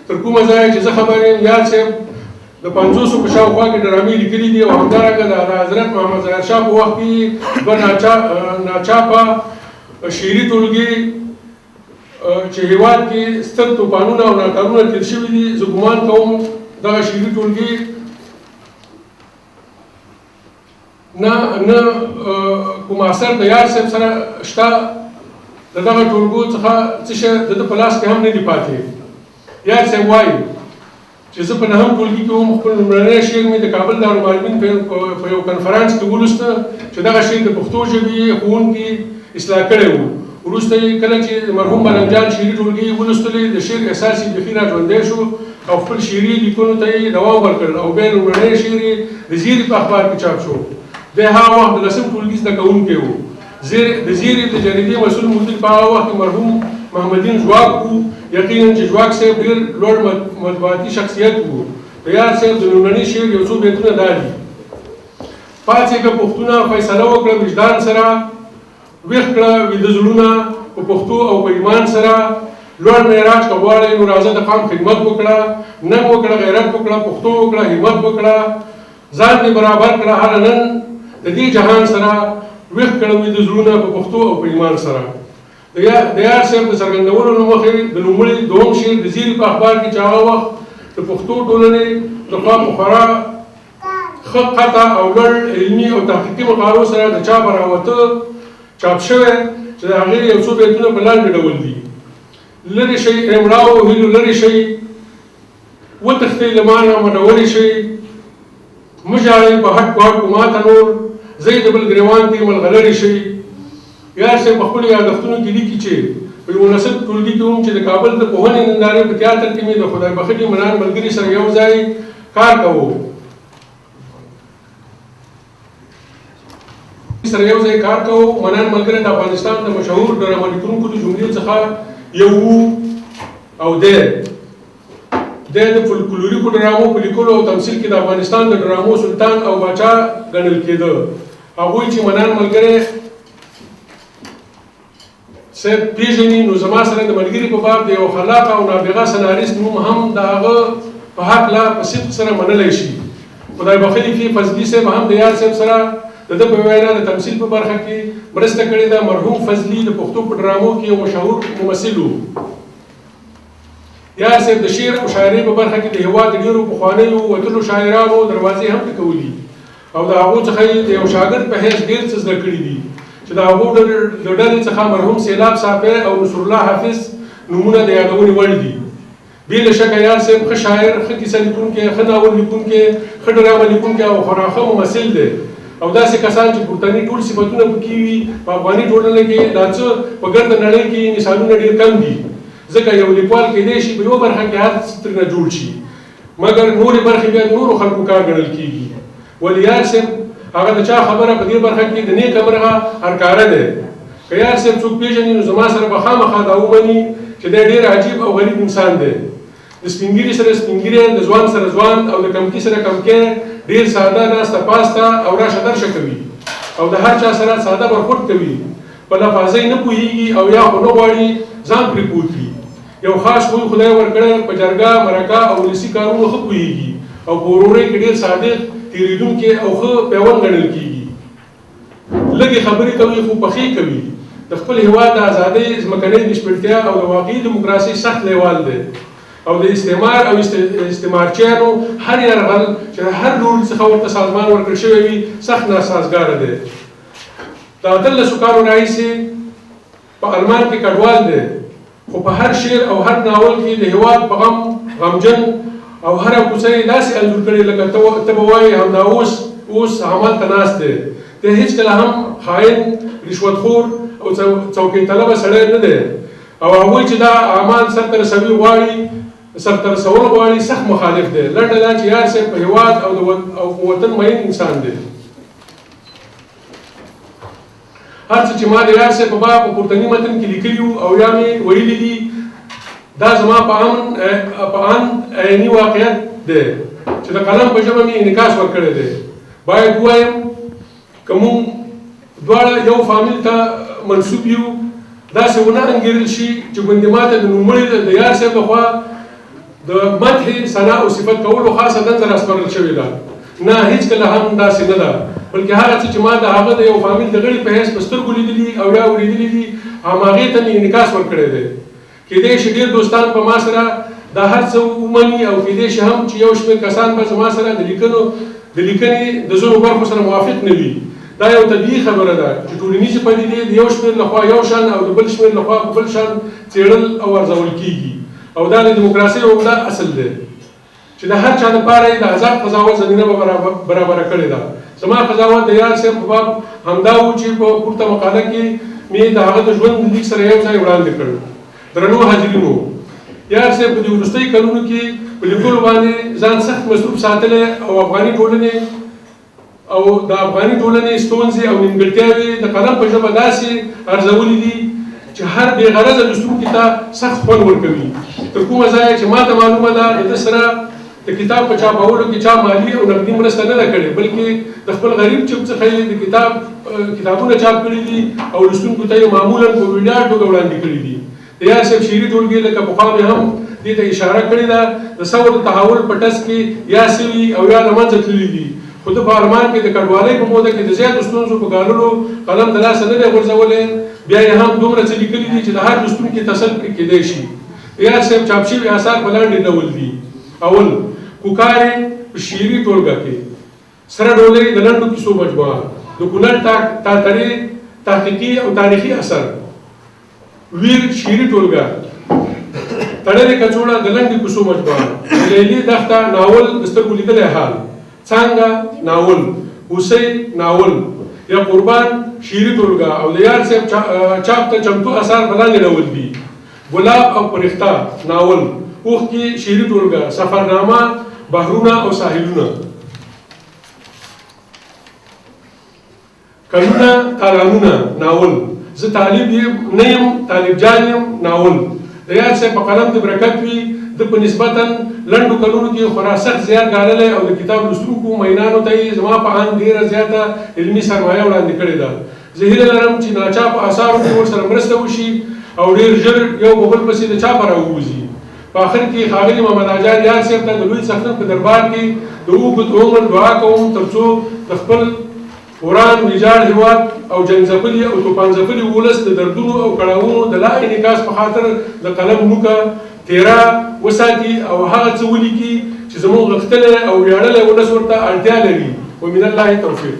تر کومه ځایه چې زه خبر یم، یار صاحب د 50 په شاوخوا کې ډرامې لیکلي دي او همدارنګه د اعلیحضرت محمد ظاهر شاه په وخت کې دوه ناچاپه شعري ټولګې چې هېواد کې ستر توپانونه او ناتارونه تېر شوي دي، زه ګمان کوم دغه شعري ټولګې نه نه کوم اثر د یار صاحب سره شته، د دغه ټولګو څخه څه شی د ده په لاس کې هم نه دي پاتې. یار صاحب وایي چې زه په نهم ټولګي کې وم، خپل لومړنی شعر مې د کابل دارالمعلمین په یو کنفرانس کې ولوسته چې دغه شعر د پښتو ژبې ښوونکي اصلاح کړی و. وروسته یې کله چې مرحوم ملنګ جان شعري ټولګې ولوستلې، د شعر احساس یې بیخي را ژوندی شو او خپل شعري لیکونو ته یې دوام ورکړ او بیا لومړنی شعر یې د زیري په اخبار کې چاپ شو. دی هغه وخت د لسم ټولګي زده کوونکی و. د زیري د جریدې مسؤل مدیر په هغه وخت کې مرحوم محمدین ژواک و. یقینا چې ژواک صاحب ډېر لوړ مطبوعاتي شخصیت و. د یار صاحب د لومړني شعر یو څو بیتونه دا دي: پاڅېږه پښتونه، فیصله وکړه وجدان سره، ویښ کړه ویده زړونه په پښتو او په ایمان سره، لوړ معراج که غواړې نو راځه د قام خدمت وکړه، ننګ وکړه، غیرت وکړه، پښتو وکړه، همت وکړه، ځان دې برابر کړه هله نن د دې جهان سره، ویښ کړه ویده زړونه په پښتو او په ایمان سره. د یار صاحب د څرګندولو له مخې د نوموړي دوم شعر د زیري په اخبار کې چې هغه وخت د پښتو ټولنې لخوا په خورا ښه قطع او لوړ علمي او تحقیقي مقالو سره د چاپ راوته چاپ شوی چې د هغې یو څو بیتونه په لاندې ډول دي: لرې شئ ای مړاوو هیلو لرې شئ، وتښتئ له ما نه مډورې شئ، مه ژاړئ په هټ په هټ ماته نور، ځئ د بل ګریوان کې ملغلرې شئ. یار صاحب په خپلو یادښتونو کې لیکي چې په یولسم ټولګي کې وم چې د کابل د پوهنې نندارې په تیاتر کې مې د خدای بخښلي منان ملګري سره یو ځای کار کوو. منان ملګری د افغانستان د مشهور ډرامه لیکونکو د جملې څخه یو و او دی د فولکلوریکو ډرامو په لیکلو او تمثیل کې د افغانستان د ډرامو سلطان او باچا ګڼل کېده. هغوی چې منان ملګری صاحب پېژني نو زما سره د ملګري په باب د یو خلاق او نابغه سناریست نوم هم د هغه په هکله په صدق سره منلی شي. خدای بخښلي فی فضلي صاحب هم د یار صاحب سره د ده په وینا د تمثیل په برخه کې مرسته کړې ده. مرحوم فضلي د پښتو په ډرامو کې یو مشهور ممثل و. یار صاحب د شعر او شاعرۍ په برخه کې د هېواد د ډېرو پخوانیو وتلو شاعرانو دروازې هم ټکولي او د هغو څخه یې د یو شاګرد په حیث ډېر څه زده کړي دي چې د هغو د ډلې څخه مرحوم سیلاب ساپی او نصرالله حافظ نومونه د یادونې وړ دي. بې له شکه یار صاحب ښه شاعر، ښه کیسه لیکونکی، ښه ناول لیکونکی، ښه ډرامه لیکونکی او خورا ښه ممثل دی. او داسې کسان چې پورتني ټول صفتونه پکې وي په افغاني ټولنه کې لا څه په ګرده نړۍ کې مثالونه ډېر کم دي، ځکه یو لیکوال کېدای شي په یوه برخه کې هر څه ترېنه جوړ شي، مګر نورې برخې بیا د نورو خلکو کار ګڼل کېږي. ولې یار صاحب هغه د چا خبره په دې برخه کې د نېکه مرغه هرکاره دی. که یار صاحب څوک پېژني نو زما سره به خامخا دا ومني چې دی ډېر عجیب او غریب انسان دی. د سپینګیري سره سپینګیری، د ځوان سره ځوان او د کمکي سره کمکی، ډېر ساده ناسته پاسته او راشه درشه کوي او د هر چا سره ساده برخورد کوي، په لفاظۍ نه پوهېږي او یا خو نه غواړي ځان پرې پوه کړي. یو خاص خوی خدای ورکړی، په جرګه، مرکه او ولسي کارونو ښه پوهېږي او په ورورۍ کې ډېر صادق، تېرېدونکی او ښه پیوند ګڼل کېږي. لږې خبرې کوي خو پخې کوي. د خپل هېواد د ازادۍ، ځمکنۍ بشپړتیا او د واقعي دیموکراسۍ سخت لیوال دی او د استعمار او استعمارچیانو هر یرغل چې د هر لوري څخه ورته سازمان ورکړل شوی وي سخت ناسازګاره دی. د 18 کالو راهیسې په آلمان کې کډوال دی، خو په هر شعر او هر ناول کې د هېواد په غم غمجن او هره کوڅه یې داسې انځور کړې لکه ته به وایې همدا اوس همالته ناست دی. دی هېڅکله هم خاین، رشوتخور او څوکۍ طلبه سړی نه دی او هغوی چې دا اعمال سرته رسول غواړي سخت مخالف دی. لنډه دا چې یار صاحب په هېواد او په وطن مین انسان دی. هر څه چې ما د یار صاحب په باب په پورتني متن کې لیکلي وو او یا مې ویلي دي دا زما په اند عیني واقعیت دی چې د قلم په ژبه مې انعکاس ورکړی دی. باید ووایم که موږ دواړه یو فامیل ته منسوب یو، داسې ونه انګېرل شي چې ګوندې ما ته د نوموړي د یار صاحب لخوا د مدح، ثنا او صفت کولو خاصه دنده راسپارل شوې ده. نه، هیڅکله هم داسې نه ده، بلکې هغه څه چې ما د هغه د یو فامیل د غړي په حیث په سترګو لیدلي او یا اورېدلي دي، هماغې ته مې انعکاس ورکړی دی. کېدای شي ډېر دوستان به ما سره دا هر څه ومني او کېدای شي هم چې یو شمېر کسان به زما سره د لیکنې د ځینو برخو سره موافق نه وي. دا یو طبیعي خبره ده چې ټولنیزې پدیدې د یو شمېر لخوا یو شان او د بل شمېر لخوا په بل شان څېړل او ارزول کېږي، او دا د دیموکراسۍ عمده اصل دی چې د هر چا لپاره یې د ازاد قضاوت زمینه به برابره کړې ده. زما قضاوت د یار صاحب په باب همدا و چې په پورته مقاله کې مې د هغه د ژوند لیک سره یو ځای وړاندې کړ. درنو حاضرینو، یار صاحب په دې وروستیو کلونو کې په لیکلو باندې ځان سخت مصروف ساتلی او افغاني ټولنې او د افغاني ټولنې ستونزې او نیمګړتیاوې د قلم په ژبه داسې ارزولې دي چې هر بې غرضه لوستونکي ته سخت خوند ورکوي. تر کومه ځایه چې ما ته معلومه ده، د ده سره د کتاب په چاپولو کې چا مالي او نقدي مرسته نه ده کړې، بلکې د خپل غریب چپ څخه یې د کتابونه چاپ کړي دي او لوستونکو ته یې معمولاً په ویډیا توګه وړاندې کړي دي. د یار صاحب شعري ټولګې، لکه پخوا مې هم دې ته اشاره کړې ده، د ثور د تحول په ټس کې یا سوي او یا له منځه تللي دي، خو ده په ارمان کې د کډوالۍ په موده کې د زیاتو ستونزو په ګاللو قلم د لاسه نه دی غورځولی. بیا یې هم دومره څه لیکلي دي چې د هر لوستونکي تسل پرې کېدای شي. د یار صاحب چاپ شوي آثار په لاندې ډول دي. اول، کوکارې په شعري ټولګه کې، سره ډولۍ د لنډو کیسو مجموعه، د کونړ تاترې تحقیقي او تاریخي اثر، ویر شعري ټولګه، تړلې کڅوړه د لنډې کیسو مجموعه، د لیلې دښته ناول د سترګو لیدلی حال، څانګه ناول، هوسۍ ناول، یا قربان شعري ټولګه او د یار صاحب چاپ ته چمتو اثار په لاندې ډول دي: ګلاب او پرښته ناول، اوښکې شعري ټولګه، سفرنامه، بحرونه او ساحلونه، کلونه تالانونه ناول، زه طالب نه یم طالب جان یم ناول. د یار صاحب په قلم د برکت وي. ده په نسبتاً لنډو کلونو کې خورا سخت زیار ګاللی او د کتاب لوستونکو مینانو ته یې زما په اند ډېره زیاته علمي سرمایه وړاندې کړې ده. زه هیله لرم چې ناچاپ آثارو کې ورسره مرسته وشي او ډېر ژر یو په بل پسې د چاپه راووځي. په آخر کې ښاغلي محمد اجار یار صاحب ته د لوی څښتن په دربار کې د اوږد عمر دعا کوم، تر څو د خپل وران ویجاړ هیواد او جنګ ځپلي او توپان ځپلي ولس د دردونو او کړاوونو د لا انعکاس په خاطر د قلم نوکه تیره وساتي او هغه څه ولیکي چې زموږ غښتلی او ویاړلی ولس ورته اړتیا لري. ومن الله توفیق.